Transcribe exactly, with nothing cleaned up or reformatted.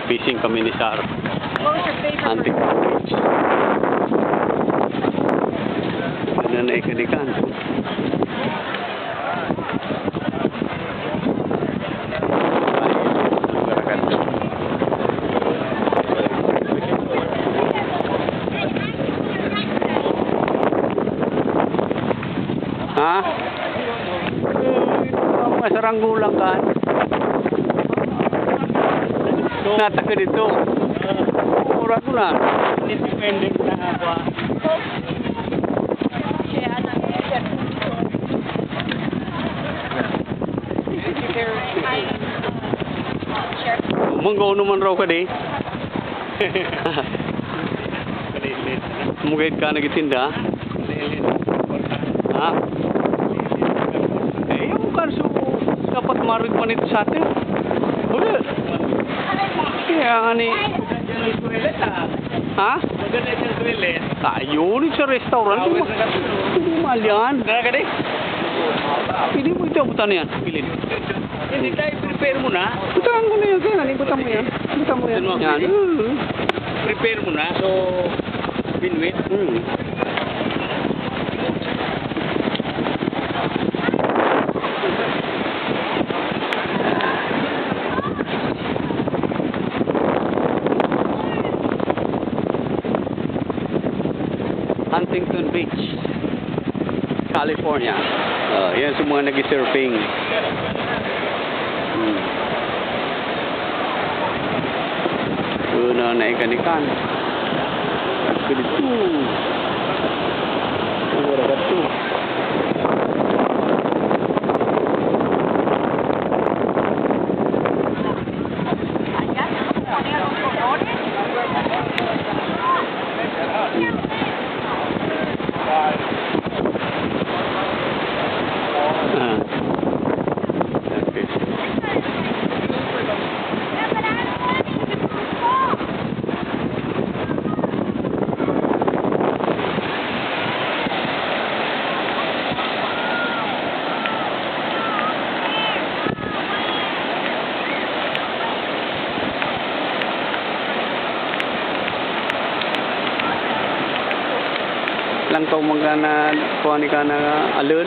Fishing kami ni Sar. Hunting. Ano na ikan-ikan? Ha? Mga saranggola kan. Nata ka dito. Mura ko na. Independent na ako. Manggaw naman raw ka di. Mugayad ka na gitinda. Ha? Eh, yung kanso dapat marig manit sa atin. Wala. Kaya nga ni. Ha? Maganda yung toilet. Tayo ni sa restaurant. Hindi mahal yan. Hindi mahal yan. Pwede mo ito abutan yan. Pilin. Hindi tayo, prepare mo na. Butan mo na yan, kaya nga, butan mo yan. Butan mo yan. Yan. Prepare mo na, so, win-win. Hmm. Huntington Beach, California. Ah, yan sa mga nag-surfing. Hmm. Una na ikan-ikan. Ganito. Wala ka to. Langkaw mangkana, kuwan ikana alun.